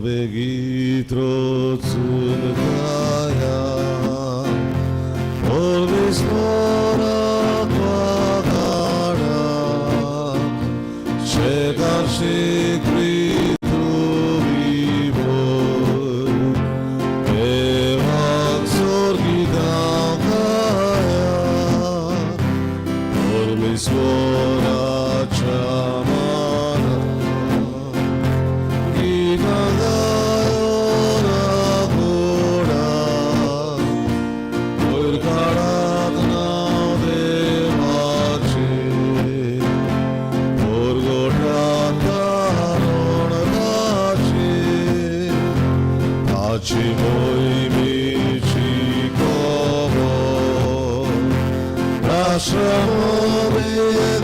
बेगीत रोचून गाया परमेश्वराक वागाडा शेगाशी क्रितू विभोर देवाक स्वर्गिदां गाया परमेश्वराच्या मानान गितां गायो रागोडा वयर काडात नांव देवाचें परगटात कारण ताचें ताची मोहिमेची खबर राष्ट्रां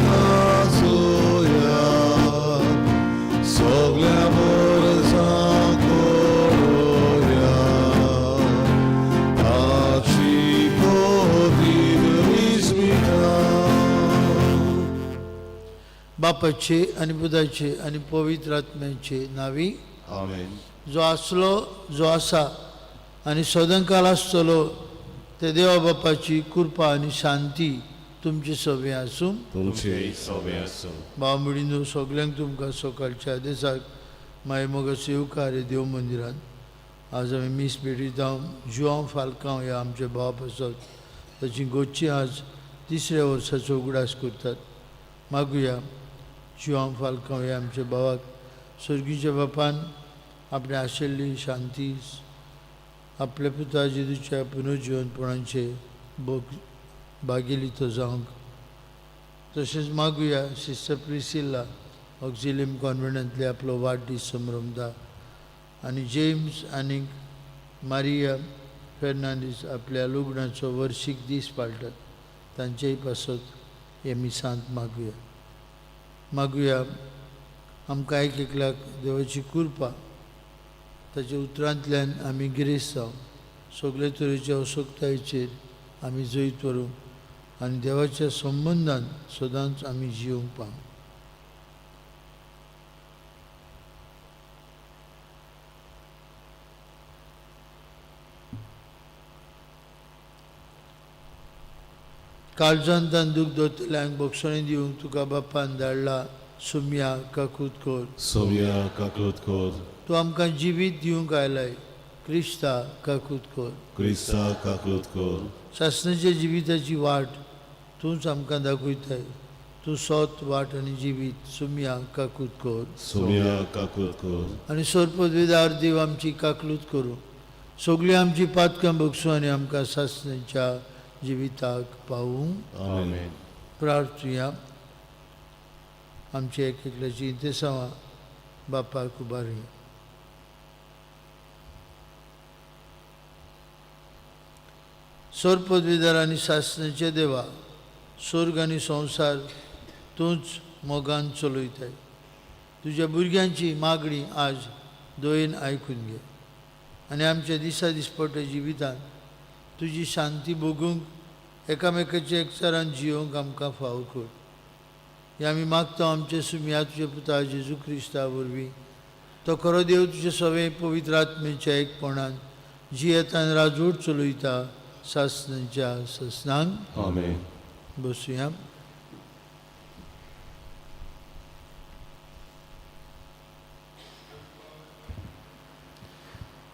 गाजोया सगल्या वर्सां कळोया ताची कोतीन विस्मिता. बापाचे आनी पुताचे आनी पवित्र आत्म्याचे नावी. आमेन. जो आसलो, जो आसा आनी सदांकाल आसतलो ते देवा बापाची कृपा आनी शांती तुमचे सगळें आसूं. तुमचे सवे आसूं. भाव भयणीनो, सगल्यांक तुमकां सकाळच्या आदेसाक मायमोगाचो येवकार हे देव मंदिरांत. आज आमी मीस भेटयता जुआंव फाल्कांव ह्या आमच्या भावा पासत. ताची गोची आज तिसऱ्या वर्साचो उगडास करतात. मागुया जुआंव फाल्कांव ह्या आमच्या भावाक सर्गीच्या बापान आपणे आशिल्ली शांती आपल्या पुता जेजूच्या पुनर्जिवनपणाचे भोग भागेली तो जावंक. तशेंच मागुया सिस्टर प्रिसिल्ला ऑक्झिलियम कॉन्वेंटांतले आपलो वाडदीस संभ्रमता आनी जेम्स आनी मारिया फेर्नांडीस आपल्या लग्नाचो वर्शीक दीस पाळटात, तांचेय पासत हे मिसांत मागुया. मागुया आमकां एक एकल्याक देवाची कृपा, ताच्या उतरांतल्यान आमी गिरेस्त जावं, सगळे तरेच्या असक्तायेचेर आमी जैत व्हरूंक आनी देवाच्या संबंदान सदांच आमी जिवंक पावूं. काळजांत दूख दवरतल्यांक बक्षणी दिवंक तुका बापान धाडला, सुमया काकूत कर. सोम्या काकूत कर. तूं आमकां जिवीत दिवंक आयलाय, क्रिस्ता काकूत कर. क्रिस्ता काकूत कर. सासणाच्या जिविताची वाट तूंच आमकां दाखयताय, तूं सोत वाट आनी जिवीत, सुमया काकूत कर. सोम्या काकूत कर. आनी सरपदवेदार देव आमची काकलूत करूं, सगळीं आमची पातकां बगसूं आनी आमकां सासणाच्या जिविताक पावूं. आमेन. प्रार्थुया. आमच्या एक एकल्याची इंतेसांवां बापाक उबारुया. सरपदवेदार आनी सासणाचे देवा, स्वर्ग आनी संवसार तूंच मोगान चलयताय. तुज्या भुरग्यांची मागणी आज दयेन आयकून घे आनी आमच्या दिसा दिसपट्ट्या जिवितांत तुजी शांती भोगूंक एकामेकाच्या एकचारान जियोवंक आमकां फावो कर. हें आमी मागता आमचे सुमया तुज्या पुता जेजू क्रिस्ता वरवीं. तो खरो देव तुजे सगळे पवित्र आत्मेच्या एकपणान जियेतान राजवट चलयता सासणाच्या ससनांक. आमेन. बसुया.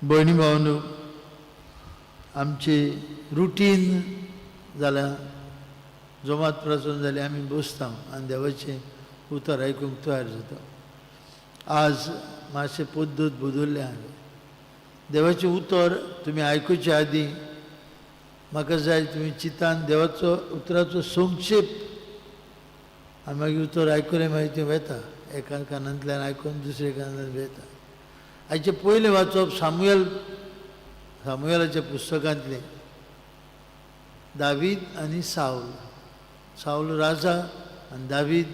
भयणी भावनो, आमचे रुटीन जाल्यार जोमात प्रासून जाल्यार आमी बसता आनी देवाचें उतर आयकूंक तयार जाता. आज मातशें पद्दत बदल्ल्या हांवें. देवाचें उतर तुमी आयकुचे आदीं म्हाका जाय तुमी चिंतान देवाचो उतराचो संक्षेप आनी मागीर उतर आयकलें मागीर तें वेता, एका कानांतल्यान आयकून दुसऱ्या कानांतल्यान वेता. आयचें पयलें वाचप सामुएलाच्या पुस्तकांतलें. दावीद आनी सावल. सावल राजा आनी दावीद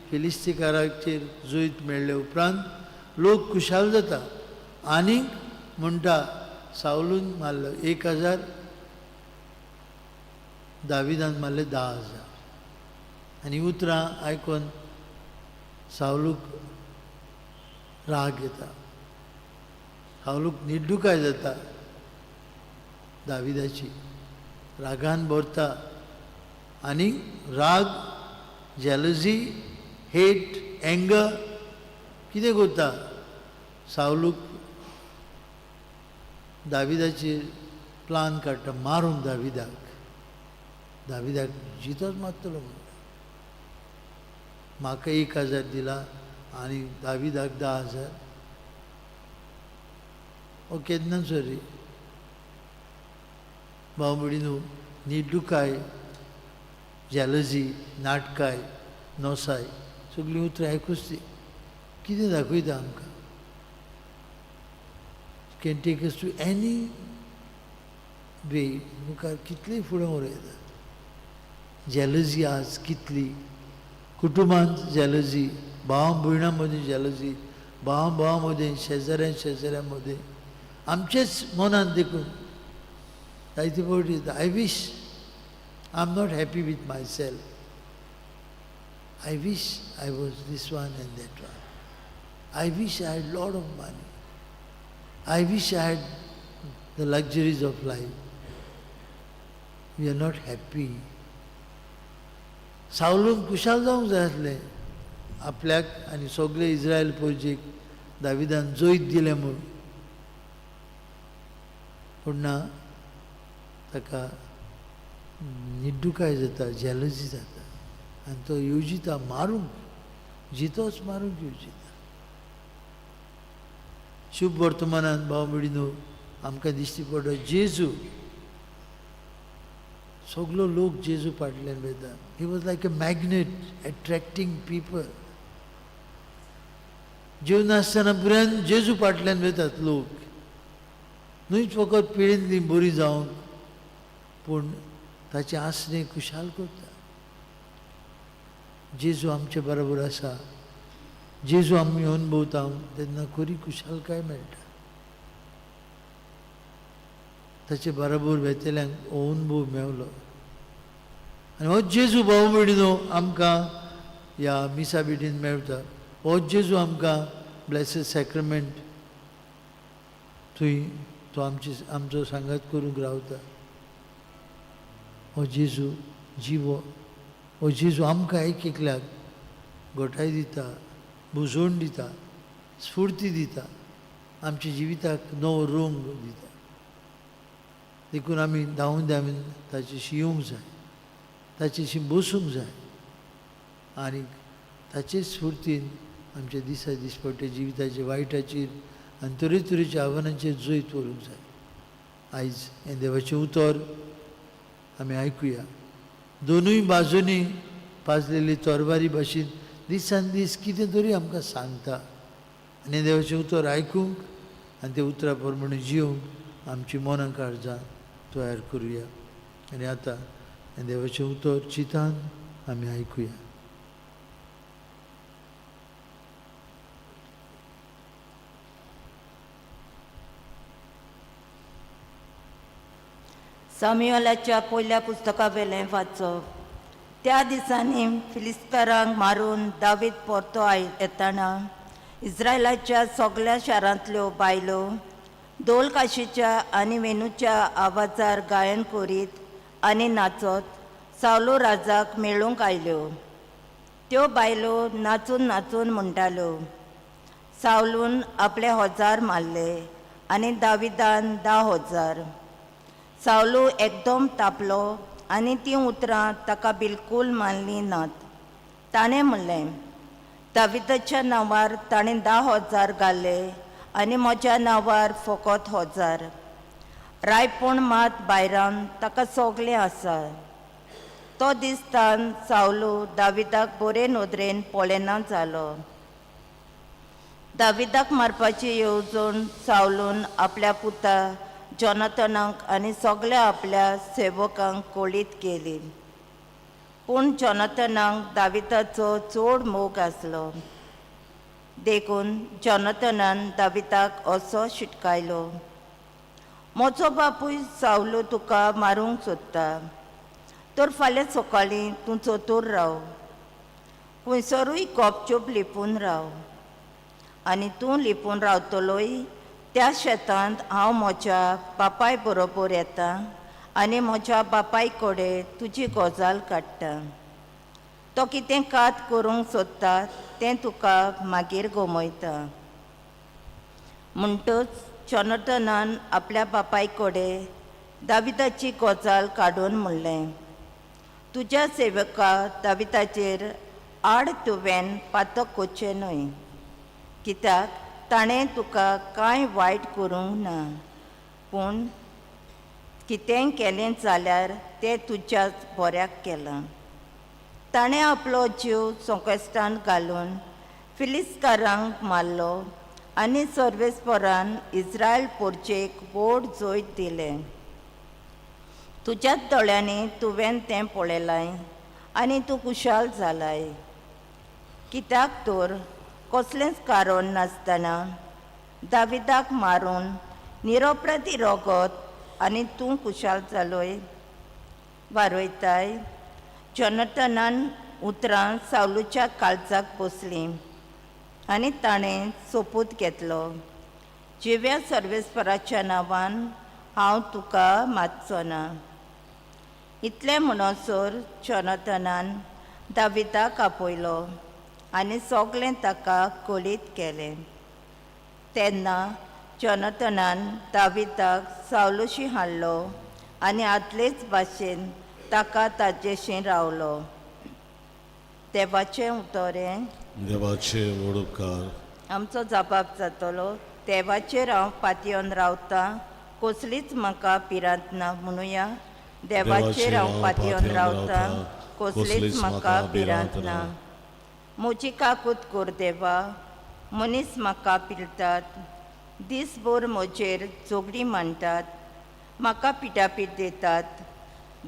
फिलिस्तीकाराचेर जैत मेळ्ळे उपरांत लोक खुशाल जाता आनीक म्हणटा सावलून मारलो 1000, दाविदान मारले 10,000. आनी उतरां आयकून सावलूक राग येता. सावलूक निड्डुकाय जाता दाविदाची, रागान भरता आनी राग, जेलजी, हेट, एंगर कितें करता, सावलूक दाविदाचेर प्लान काडटा मारूंक दाविदाक, दाविदाक जितोच मारतलो म्हणटा। म्हाका 1000 दिला आनी दाविदाक 10,000, ओ केन्ना सरी भाव भयणीनो, निडुकाय, जेलजी, नाटकाय, नोसाय सगळीं उतरां आयकूच ती कितें दाखयता आमकां। Can take us to any way, मुखार कितलीं फुडें व्हरयता। जेलजी आज कितली कुटुंबांत जेलजी, भाव भयणां मदीं जेलजी, भाव भावां मदीं, शेजाऱ्यां शेजाऱ्यां मदीं, आमचेच मनांत देखून जायते फावटी I wish I am not happy with myself, I wish I was this one and that one, I wish I had lot of money, I wish I had the luxuries of life. We are not happy. सावलून खुशाल जावंक जाय आसलें आपल्याक आनी सगळे इस्रायल फौजेक दाविदान जैत दिलें म्हूण, पूण ना, ताका निड्डुकाय जाता, जेलजी जाता आनी तो येवजिता मारूंक, जितोच मारूंक येवजिता। शुभ वर्तमानान भाव भयणीनो आमकां दिश्टी पडटा जेजू, सगलो लोक जेजू फाटल्यान वयता। He was like a magnet attracting people. जेवनासतना पुराय जेजू फाटल्यान वयतात लोक, न्हय फकत पिळिल्ली बरी जावंक, पूण ताचें आसणें खुशाल करता। जेजू आमचे बरोबर आसा, जेजू आमी अनुभवता तेन्ना खरी खुशालकाय मेळटा। ताचे बरोबर वेतल्यांक हो अनुभव मेवलो आनी हो जेजू भाव भयणीनो आमकां ह्या मिसा भेटीन मेळटा। हो जेजू आमकां ब्लेसड सॅक्रमेंट थंय तो आमचो सांगात करूंक रावता। हो जेजू जिवो, हो जेजू आमकां एक एकल्याक घटाय दिता, बुजोवन दिता, स्फूर्ती दिता, आमच्या जिविताक नवो रंग दिता। देखून आमी धांवून धांवून ताचेशी येवंक जाय, ताचेशी बसूंक जाय आनी ताचे स्फुर्तीन आमच्या दिसा दिसपट्टे जिविताचे वायटाचेर आनी तरेतरेच्या आव्हानांचेर जैत व्हरूंक जाय। आयज हें देवाचें उतर आमी आयकुया। दोनूय बाजूंनी पाजलेली तरवारी भाशेन दिसान दीस कितें तरी आमकां सांगता आनी देवाचें उतर आयकूंक आनी त्या उतरा प्रमाणे जिवंक आमची मनां काळजां तयार करुया। आनी आतां हें देवाचें उतर चिंतान आमी आयकुया। सामुएलाच्या पयल्या पुस्तका वेलें वाचप। त्या दिसांनी फिलिस्तारांक मारून दावीद परतो येतना इस्रायलाच्या सगळ्या शारांतल्यो बायलो धोल काशीच्या आनी वेणूच्या आवाजार गायन करीत आनी नाचत सावलो राजाक मेळूंक आयल्यो। त्यो बायलो नाचून नाचून म्हणटाल्यो, सावलून आपले 1000 मारले आनी दाविदान 10,000। सावलू एकदम तापलो आनी तीं उतरां ताका बिलकूल मानलीं नात। ताणें म्हणलें, दाविदाच्या नांवार ताणें 10,000 घाले आनी म्हज्या नांवार फकत 1000। रायपण मात भायरान ताका सगलें आसा। तो दिसतान सावलू दाविदाक बरे नदरेन पळयना जालो। दाविदाक मारपाची येवजण सावलून आपल्या पुता जोनाथनाक आनी सगळ्या आपल्या सेवकांक कळीत केली। पूण जोनाथनाक दाविदाचो चड मोग आसलो, देखून जोनाथनान दाविदाक असो शिटकायलो, म्हजो बापूय सावलू तुका मारूंक सोदता, तर फाल्यां सकाळीं तूं चतूर राव, खंयसरूय गपचूप लिपून राव आनी तूं लिपून रावतलोय त्या शेतांत हांव म्हज्या बापाय बरोबर येता आनी म्हज्या बापाय कडेन तुजी गजाल काडटा. तो कितें कात करूंक सोदता तें तुका मागीर गमयता. म्हणटच जॉनथनान आपल्या बापाय कडेन दाविदाची गजाल काडून म्हणलें, तुज्या सेवका दाविताचेर आड तुवें पातक करचें न्हय, कित्याक ताणें तुका कांय वायट करूंक ना, पूण कितेंय केलें जाल्यार तें तुज्याच बऱ्याक केलां. ताणें आपलो जीव संकश्टान घालून फिलिस्कारांक मारलो आनी सर्वेस्परान इस्रायल पोरचेक व्हड जैत दिलें. तुज्याच दोळ्यांनी तुवें तें पळयलां आनी तूं खुशाल जालाय. कित्याक तर कसलेंच कारण नासतना दाविदाक मारून निरोपराधी रगत आनी तूं खुशाल जालोय वारयताय. जॉनथनान उतरां सावलूच्या काळजाक बसलीं आनी ताणें सोपूत घेतलो, जिव्या सर्वेस्पराच्या नांवान हांव तुका मारचो ना. इतलें म्हणसर जॉनथनान दाविदाक आपयलो आनी सगळें ताका कळीत केलें. तेन्ना जॉनथनान दाविदाक सावलूशी हाडलो आनी आदलेच भाशेन ताका ताजेशी रावलो. देवाचें उतर हें. देवाचे व्हड उपकार. आमचो जबाब जातलो, देवाचेर हांव पातयेवन रावतां, कसलीच म्हाका भिरांत ना. म्हणुया, देवाचेर हांव पातयेवन रावतां, कसलीच म्हाका भिरांत ना. म्हजी काकूत कर देवा, मनीस म्हाका पिळटात, दीसभर म्हजेर झगडीं मांडटात, म्हाका पिटापीट दितात,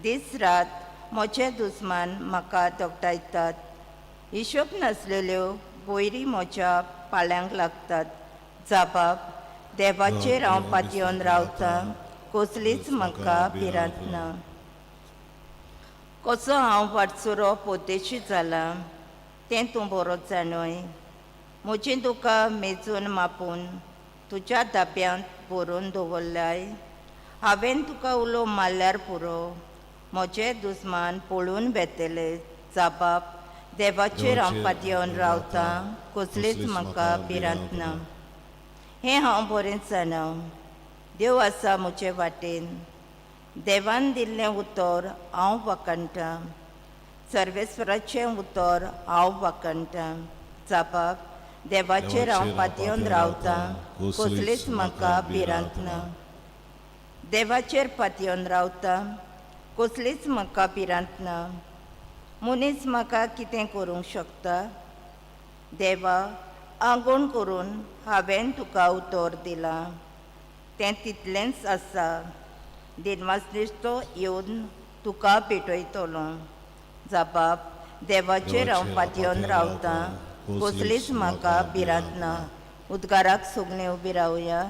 दीस रात म्हजे दुस्मान म्हाका धोगडायतात. हिशोब नासलेल्यो बोयरी म्हज्या पाळ्यांक लागतात. जाबाब, देवाचेर हांव पातयेवन रावतां, कसलीच म्हाका भिरांत ना. कसो हांव वाटसुरो पोतेशी जाला तें तूं बरो जाणय. म्हजीं दुकां मेजून मापून तुज्या दाब्यांत भरून दवरल्याय. हांवें तुका उलो मारल्यार पुरो, म्हजे दुस्मान पळून वेतले. जाबाब, देवाचेर हांव पातयेवन रावतां, कसलीच म्हाका भिरांत ना. हें हांव बरेंच जाणा, देव आसा म्हजे वाटेन. देवान दिल्लें उतर हांव वाखाणटां, सर्वेस्वराचें उतर हांव वाखाणटां. जाबाब, देवाचेर हांव पातयेवन रावतां, कसलीच म्हाका भिरांत ना. देवाचेर पातयेवन रावतां, कसलीच म्हाका भिरांत ना. मनीस म्हाका कितें करूंक शकता? देवा, आंगवण करून हांवें तुका उतर दिलां, तें तितलेंच आसा. दिनवासनिश्ठो येवन तुका पेटयतलो. जाबाब, देवाचेर हांव पातयेवन रावतां, कसलीच म्हाका भिरांत ना. उद्गाराक सगळीं उबी रावया.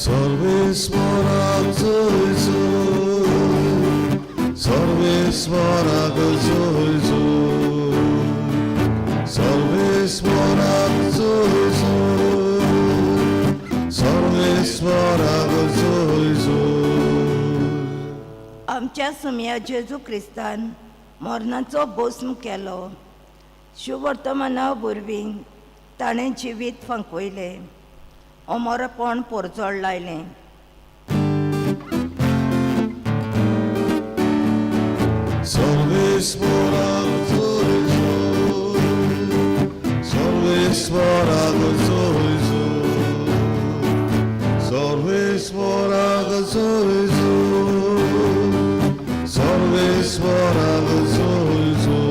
सर्वेस्वराक जय जय, सर्वेस्वराक जय जय, सर्वेस्वराक जय जय, सर्वेस्वराक जय जय. आमच्या सुमया जेजू क्रिस्तान मरणाचो भस्म केलो. शुवर्तमाना वरवीं ताणें जिवीत फांकयलें, अमरपण पोरजोळ लायलें. सर्वेस्वराक जय जय, सर्वेस्वराक जय जय, सर्वेस्वराक जय जय, सर्वेस्वराक जय जय.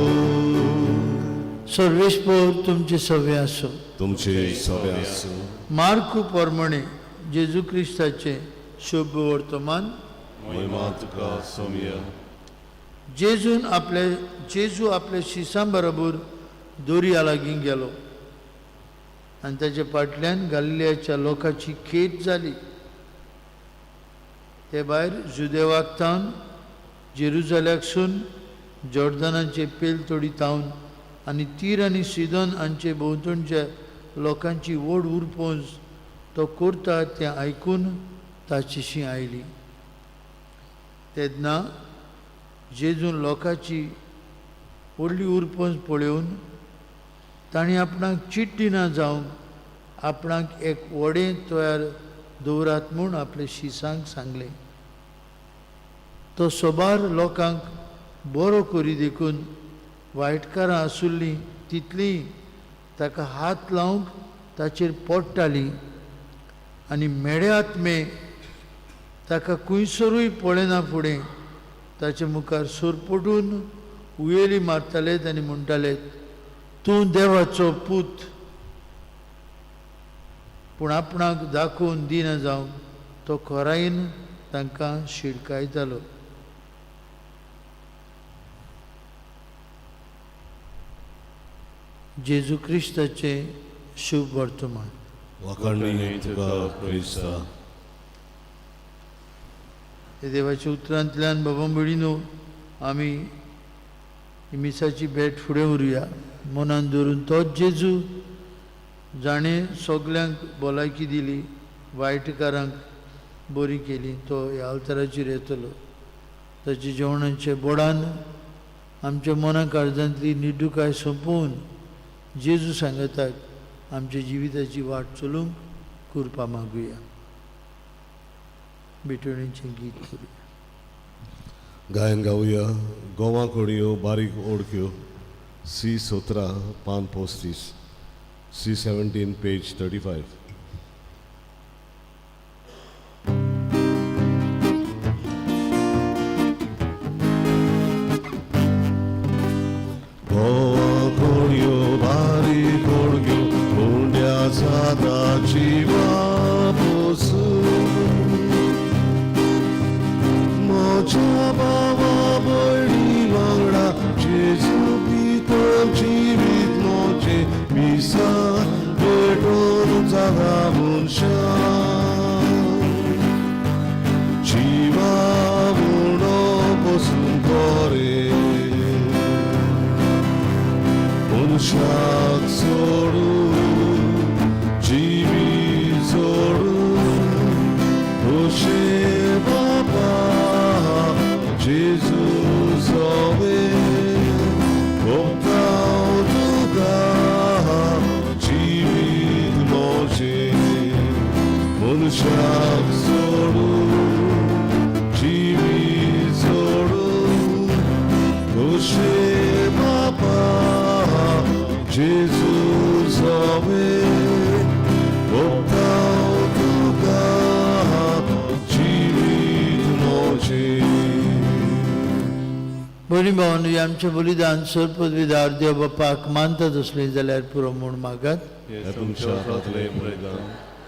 सर्वेस्पर तुमचे सवे आसो. तुमचे सवे आसूं. मार्कू प्रमाणे जेजू क्रिस्ताचें शुभ वर्तमान. महिमा तुका सोमया. जेजून आपले जेजू आपल्या शिसां बरोबर दोरया लागीं गेलो आनी ताच्या फाटल्यान गालिलियाच्या लोकांची खेट जाली. ते भायर जुदेवाक तावन जेरुजाल्याकसून जॉर्दनाचे पेलतोडी तावन आनी तीर आनी सिदोन हांचे भोंवतणच्या लोकांची व्हड उरपोंज तो करता तें आयकून ताचेशी आयली. तेन्ना जेजून लोकांची व्हडली उरपोंज पळोवन तांणी आपणाक चीट दिना जावंक आपणाक एक व्हडें तयार दवरात म्हूण आपल्या शिसांक सांगलें. तो सोबार लोकांक बरो करी देखून वायटकारां आसुल्लीं तितलीं ताका हात लावंक ताचेर पडटालीं आनी मेडे आत्मे ताका खुंयसरूय पळयना फुडें ताचे मुखार सरपटून उयेली मारतालेत आनी म्हणटाले, तूं देवाचो पूत. पूण आपणाक दाखोवन दिना जावंक तो खोरायेन तांकां शिडकायतालो. जेजू क्रिस्ताचें शुभ वर्तमान. वाखाणणी तुका क्रिस्ता. देवाच्या उतरांतल्यान बाबा भयणीनो आमी मिसाची भेट फुडें व्हरुया. मनान धरून तोच जेजू जाणें सगल्यांक भलायकी दिली, वायटकारांक बरी केली, तो ह्या अवताराचेर येतलो. ताच्या जेवणाच्या बोडान आमच्या मना काळजांतली निडुकाय सोंपोवन जेजू सांगताक आमच्या जिविताची वाट चलूंक कृपा मागुया. भेटवणीचें गीत करुया. गायन गावया गोवा कोडयो बारीक ओडक्यो सी 17 पान 35 सी 17 पेज 35. गोवा कोडयो बारीक ओडक्यो उंड्या सादाची बापूस म्हज्या बाबा भयणी वांगडा जेजू भितर जिवीत म्हजें मिसा भेटोवन जागा मनशां जिवा उणो बसून बरें मनशाक सोडून जिवी सोडून तुझे बाबा जेजू सोवे कोपताव तुका जिवीत म्हजें मनशाक सोडून जिवी सोडून तुझे बाबा जेजू सोवे कोपताव तुका जिवीत म्हजें. बरी भावन आमचें बलिदान सरपदवीदार देव बापाक मानतात असलें जाल्यार पुरो म्हूण मागात. हे तुमच्या हातांतलें बलिदान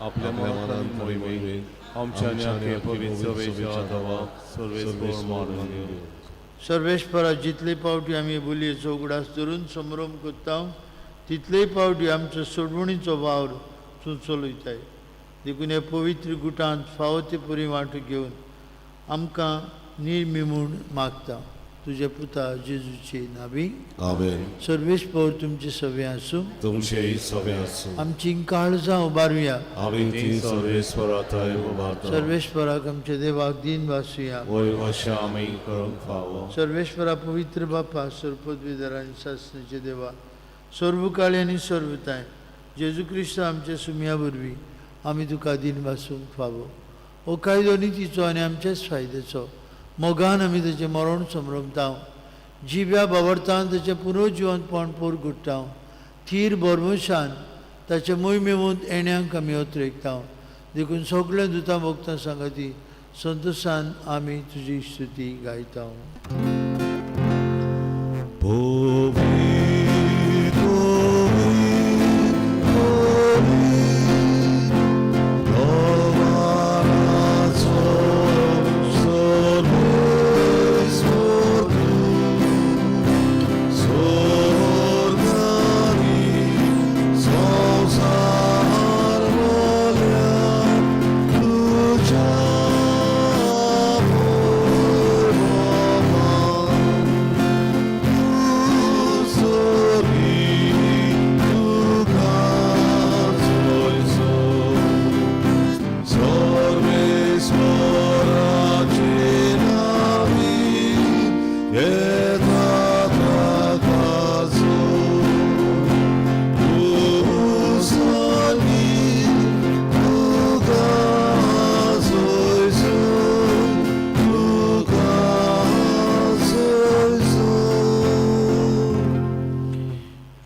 आपल्या मनान मोहिमेन आमच्या आनी आख्खे पवित्र सभेच्या देवाक सर्वेस्पर मानून घेवं. सर्वेस्परा जितले पावटी आमी बोलयेचो उगडास धरून संभ्रम करता तितलेय पावटी आमचो सोडवणीचो वावर तूं चलयताय. देखून ह्या पवित्र गुटांत फावो ते परी वांटो घेवन आमकां निर्मी म्हूण मागता. तुज्या पुता जेजूचे नावी. आमेन. सर्वेस्पर तुमचे सवे आसूं. तुमचेय सवे आसूं. आमची काळजां उबारुया. आमी ती सर्वेस्परा थंय उबारता. सर्वेस्पराक आमच्या देवाक दीन वासुया. वय अशें आमी करूंक फावो. सर्वेश्वरा पवित्र बापा सर्वपदवीधर आनी सासणाचे देवा सर्वकाळी आनी सर्वताय जेजू क्रिस्त आमच्या सुमया वरवीं आमी तुका दीन वासूंक फावो. हो कायदो नितीचो आनी आमच्याच फायद्याचो मोगान आमी ताचें मरण संभ्रमता, जिव्या बावडतान ताचें पुनर्जिवंतपण पोर गुट्टाव, थीर भरवंशान ताचे मोहिमेवंत येण्यांक आमी अत्रेकता. देखून सगळ्या दुतां भोगतां सांगाती संतोशान आमी तुजी स्तुती गायता. तुझ्या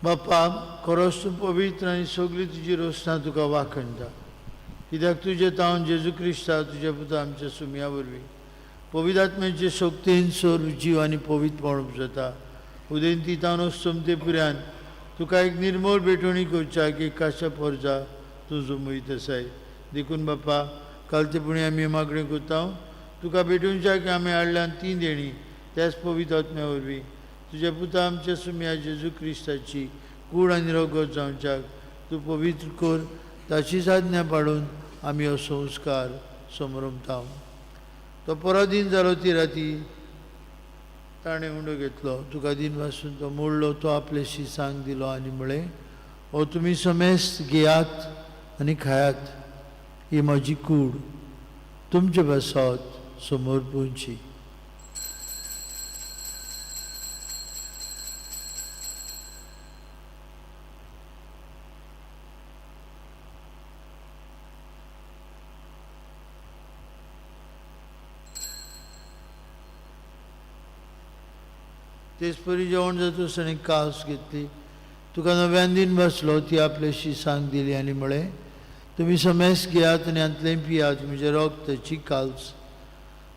बापा, खरोच तूं पवित्र आनी सगळी तुजी रोसना तुका वाखणटा, कित्याक तुजें तावन जेजू क्रिस्ता तुज्या पुता आमच्या सुमया वरवीं पवित्र आत्म्याचे शक्तीन सर्व जीव आनी पवित्रपण उपजता। उदेंती तावन अस्तमते पुऱ्यान तुका एक निर्मळ भेटवणी करच्याक एक काशा पोरजा तूं जमयत आसाय। देखून बापा, कालचे पुणी आमी मागणें करता, तुका भेटोवच्याक आमी हाडल्यान तीन देणी त्याच पवित्र आत्म्या वरवीं तुज्या पुता आमच्या सुमया जेजू क्रिस्ताची कूड आनी रगत जावच्याक तूं पवित्र कर, ताची साधना पाडून आमी हो संस्कार समरमता। तो पराधीन जालो ती राती ताणें उंडो घेतलो, तुका दिन वासून तो मोडलो, तो आपले शिसांक दिलो आनी म्हळें, हो तुमी समेस्त घेयात आनी खायात, ही म्हजी कूड तुमचे पासत समर्पूंची। तेच परी जेवण जातूच ताणें कास घेतली, तुका नव्यान दिन बसलो, ती आपले शिसांक दिली आनी म्हळें, तुमी समेस्त घेयात आनी हांतलें पियात, म्हजें रगताची काल्स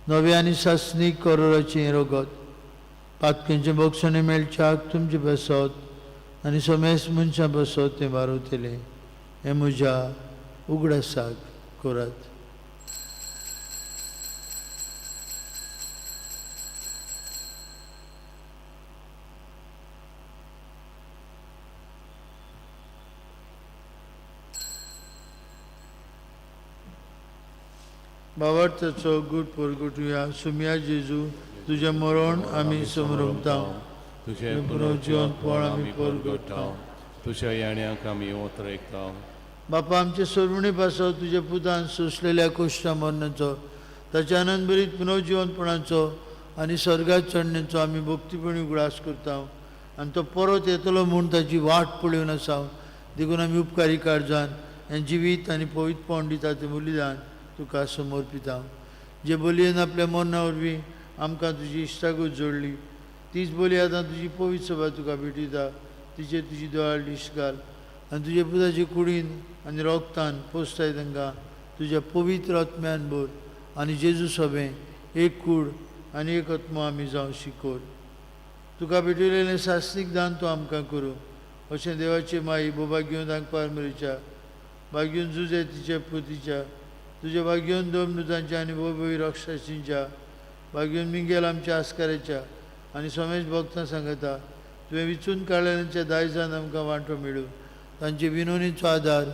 नव्या आनी सासणीक करोराचें रगत पातकेंचें बक्षणें मेळच्याक तुमचें बसत आनी समेस्त मनशां बसत तें बारवतलें, हें म्हज्या उगडासाक करात। बाबार्थाचो गूट परगटुया। सुमया जेजू, तुजें मरण आमी समरमता, तुजें पुनर्जिवनपण आमी परगटा, तुज्या येण्याक आमी ओतरेकता। बापा, आमचे सोडवणे पासत तुज्या पुतान सोंसलेल्या कोश्टा मरणाचो, ताच्या आनंदभरीत पुनर्जिवनपणाचो आनी स्वर्गात चडण्याचो आमी भक्तीपणी उगडास करता आनी तो परत येतलो म्हूण ताची वाट पळोवन आसा। देखून आमी उपकारी काळजान हें जिवीत आनी पवित्रपण दिता तें बलिदान तुका समर्पिता। जे बलयेन आपल्या मरणा वरवीं आमकां तुजी इश्टागत जोडली, तीच बली आतां तुजी पवित्र सभा तुका भेटयता, तिचेर तुजी दोळ्यार दिश्ट घाल आनी तुज्या पुताचे कुडीन आनी रोगतान पोसताय तांकां तुज्या पवित्र आत्म्यान भर आनी जेजू सभें एक कूड आनी एक आत्मो आमी जावं शिकोर। तुका भेटयलेलें सासणीक दान तूं आमकां करूं अशें देवाचे माई बोबा घेवन दांकपार मरीच्या बागेवन जुजे तिच्या पुतीच्या तुज्या बागेवन दोमनुतांच्या आनी बोबोई रक्षाशींच्या बागेवन मिंगेल आमच्या आस्काराच्या आनी सोमेश भक्तां सांगता तुवें विचून काडलेल्यांच्या दायजान आमकां वांटो मेळूं, तांचे विनवणीचो आदार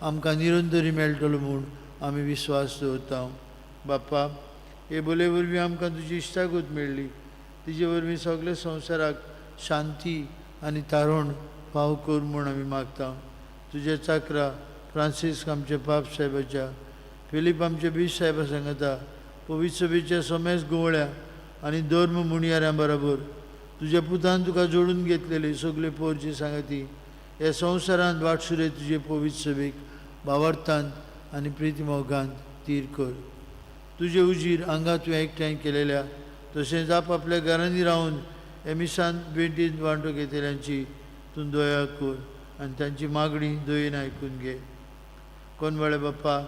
आमकां निरंतरी मेळटलो म्हूण आमी विस्वास दवरता। बाप्पा, हे बोले वरवीं आमकां तुजी इश्टागत मेळ्ळी, तिजे वरवीं सगळे संवसाराक शांती आनी तारण फाव कर म्हूण आमी मागता। तुज्या चाकरा फ्रांसीस्क आमच्या पाप साहेबाच्या, फिलीप आमच्या बीश साहेबा सांगता, पवित्र सभेच्या समेस्त गुवळ्या आनी धर्म मुणयाऱ्यां बराबर तुज्या पुतान तुका जोडून घेतलेले सगळे पोरचे सांगती ह्या संवसारांत वाटसुरे तुजे पवित्र सभेक भावार्थान आनी प्रितीमोगान तीर कर। तुजे उजीर हांगा तुवें एकठांय केलेल्या तशेंच आपआपल्या घरांनी रावन एमिसान भेटींत वांटो घेतल्यांची तूं दया कर आनी तांची मागणी दयेन आयकून घे। कोनवाळे बाप्पा,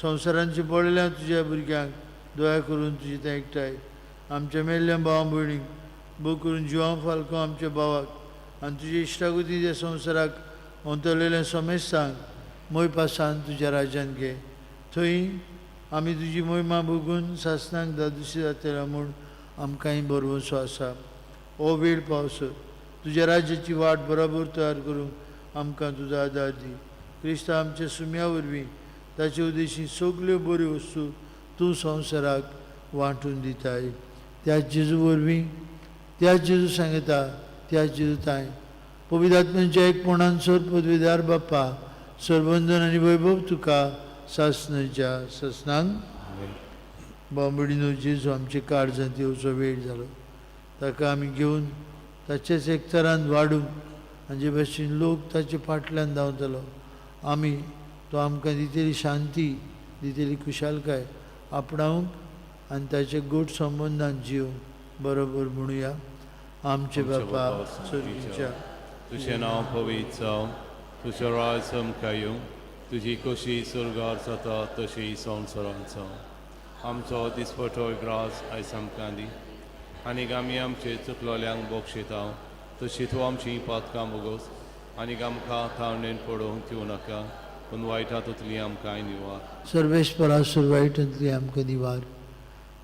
संवसारांची पडलेल्या तुज्या भुरग्यांक दया करून तुजी तें एकठांय आमच्या मेल्ल्या भावा भयणींक भोव करून जिवां फालको आमच्या भावाक आनी तुजे इश्टागती त्या संवसाराक अंतरलेल्या समेस्तांक मोय पासान तुज्या राज्यान घे, थंय आमी तुजी मोहिमा भोगून सासणाक दादुशी जातल्या म्हूण आमकांय भरवंसो आसा। हो वेळ पावसर तुज्या राज्याची वाट बराबर तयार करूंक आमकां तुजो आदार दी। क्रिस्ता आमच्या सुम्या वरवीं ताचे उद्देशी सगल्यो बऱ्यो वस्तू तूं संवसाराक वांटून दिताय। त्या जेजू वरवीं, त्या जेजू सांगता, त्या जेजू ताय पवित्र आत्म्यांच्या एकपणान सर पदवीदार बाप्पा सरबंधन आनी वैभव तुका सासणाच्या सासणांक। बांबडीनो जेजू आमचे काळजांत येवचो वेळ जालो, ताका आमी घेवन ताचेच एकचारान वाडूंक आनी जे भाशेन लोक ताचे फाटल्यान धांवतलो आमी तो आमकां दितली शांती, दितली खुशालकाय आपणावंक आनी ताचे गोड संबंदान जिवंक बरोबर म्हणुया। आमचे बापा स्वर्गीच्या, तुजें नांव पवित्र जावं, तुजें राज आमकां येवं, तुजी खोशी स्वर्गार जाता तशी संवसारांत जावं. आमचो दिसपटो ग्रास आयज आमकां दी आनी आमी आमचे चुकलोल्यांक बक्षिता तशी तूं आमची पातकां बोगोस आनी आमकां थावणेन पडोवंक दिवं नाका पूण वायटा तुतली आमकां निवार. सर्वेस्परा वायटांतली आमकां निवार.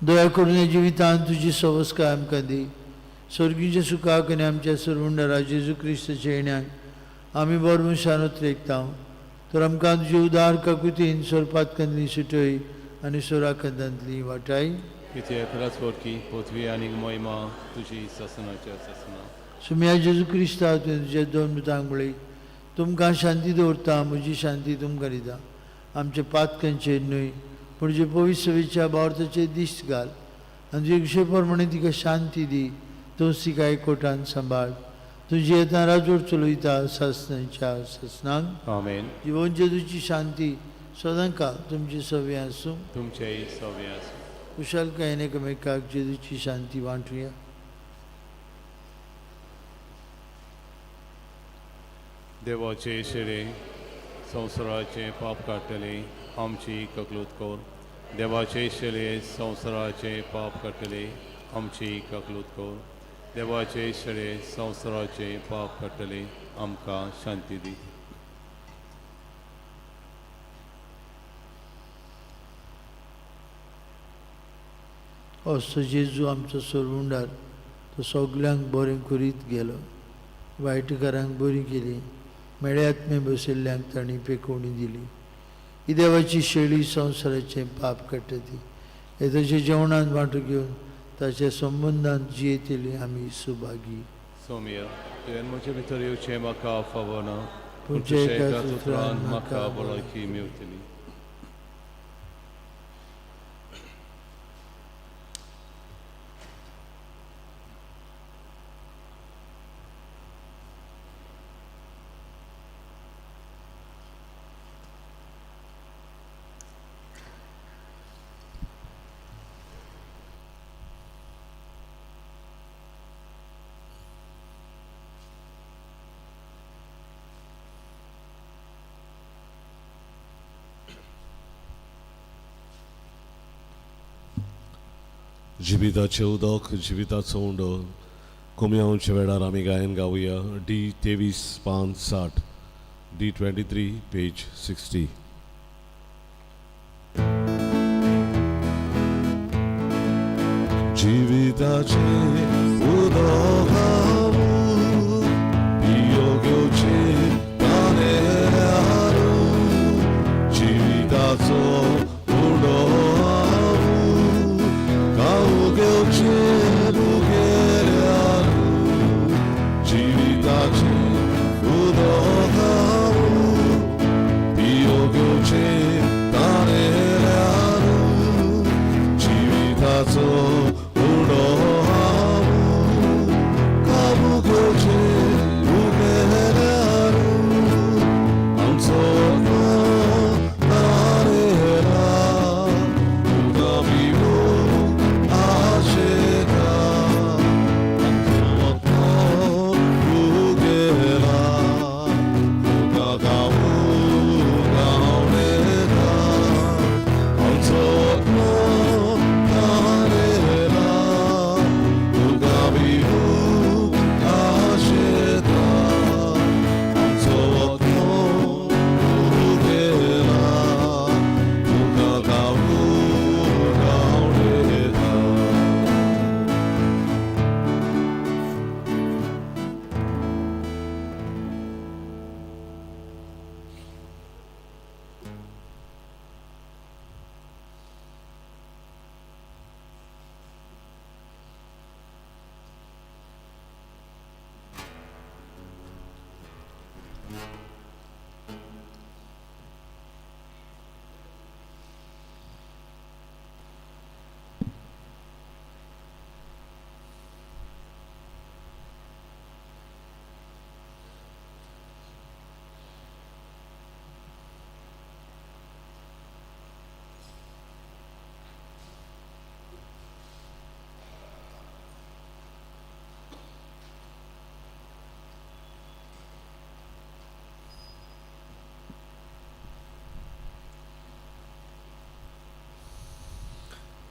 दया करून ह्या जिवितांत तुजी सवस्काय आमकां दी. स्वर्गीच्या सुखाक आनी आमच्या सर्वुंडरा जेजू क्रिस्ताच्या येण्याक आमी बरो मनशान उतरेकता. तर आमकां तुजी उदार काकुतीन सोरपातकांतली सुटय आनी सोराकंदांतली वाटाय. कित्याक राजवटकी पृथ्वी आनी महिमा तुजी सासणाच्या सासणा. सुम्या जेजू क्रिस्ता तुवें तुज्या दोन दुतांक म्हळी, तुमकां शांती दवरता, म्हजी शांती तुमकां दिता. आमच्या पातकांचेर न्हय पूण जे पवित्र सभेच्या भावार्थाचेर दिश्ट घाल आनी तुजे विशय प्रमाणे तिका शांती दी. तूं तिका एकवटान सांबाळ. तुजी येता राजवट चलयता सासणाच्या सासणाक. आमेन. जिवन जेजूची शांती सदांकाळ तुमची सवे आसूं. तुमचेय सवे आसूं. कुशलकायेन एकामेकाक जेजूची शांती वांटुया. देवाचे शिरे संवसाराचे पाप काडटले आमची ककलूत कर. देवाचे शिरे संवसाराचे पाप काडटले आमची ककलूत कर. देवाचे शिरे संवसाराचे पाप काडटले आमकां शांती दी. असो जेजू आमचो सोरवुंडार तो सगल्यांक बरें करीत गेलो. वायटकारांक बरी केली, मेळ्यात्मे बशिल्ल्यांक तांणी पेकोवणी दिली. ही देवाची शेळी संवसाराचें पाप काडटा ती हे ताच्या जेवणांत वांटो घेवन ताच्या संबंदान जियेतली आमी सुभागी. सोम्या, तुवें म्हजे भितर येवचें म्हाका फावना, पूण पूण तुज्या तुज्या एकाच उतरान उतरान म्हाका म्हाका भलायकी मेवतली. जिविताचें उदक जिविताचो उंडो कोमयावच्या वेळार आमी गायन गावया. डी 23 5 60, डी 23 पेज 60. जिविताचें उदक हांव पियो घेवचें ताणेल्यार, जिविताचो उंडो हांव खावूं घेवचें भुकेल्यार, जिविताचें उदक हांव पियो घेवचें ताणेल्यार, जिविताचो उंडो हांव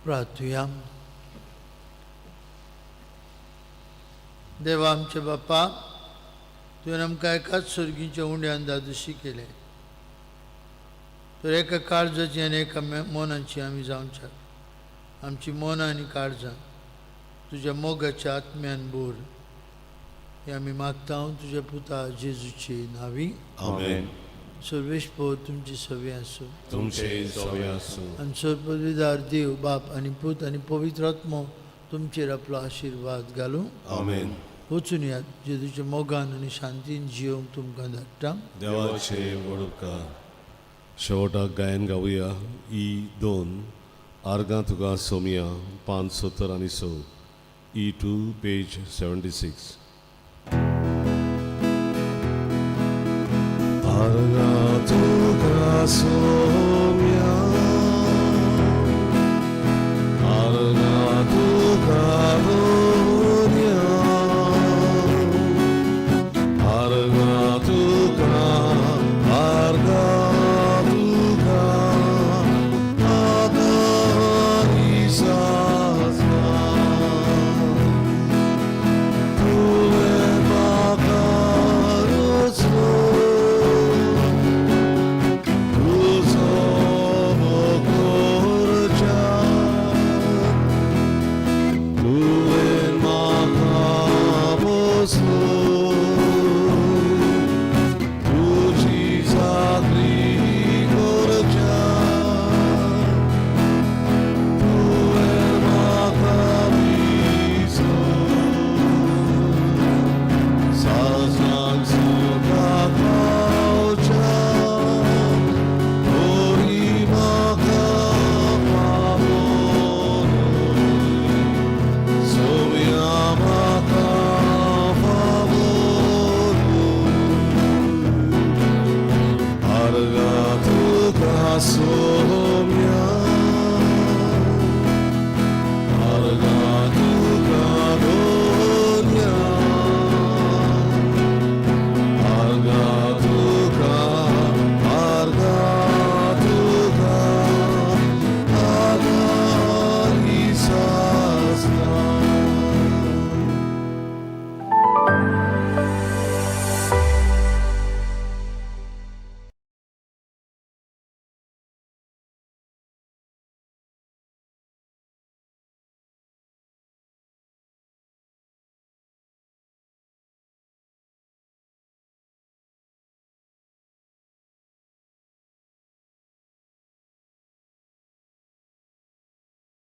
प्रार्थुया. देवा आमचे बापा, तुवें आमकां एकाच सर्गीच्या उंड्यान दादोशी केलें, तर एका काळजाची आनी एका मनाची आमी जावच्याक आमची मनां आनी काळजां तुज्या मोगाच्या आत्म्यान बोर, हें आमी मागता तुज्या पुता जेजूचे नांवी. आमेन. सर्वेस्पर तुमची सवी आसूं. तुमचे सवे आसूं. आनी सर्वपदवीदार देव बाप आनी पूत आनी पवित्र आत्मो तुमचेर आपलो आशिर्वाद घालूं. आमेन. वचून यात, जेजूच्या मोगान आनी शांतीन जियोवंक तुमकां धाडटा. देवाचे व्हड उपकार. शेवटाक गायन गावया ई 2 आर्गां तुका सोमिया, पान 76, ई 2 पेज 76. आर्गां तुका सोम्या, आर्गां तुका दोन्या, आर्गां तुका, आर्गां तुका, आदारी सासना. तुवें म्हाका रचलो, तुजो मोग करच्या. तुवें म्हाका पोसलो.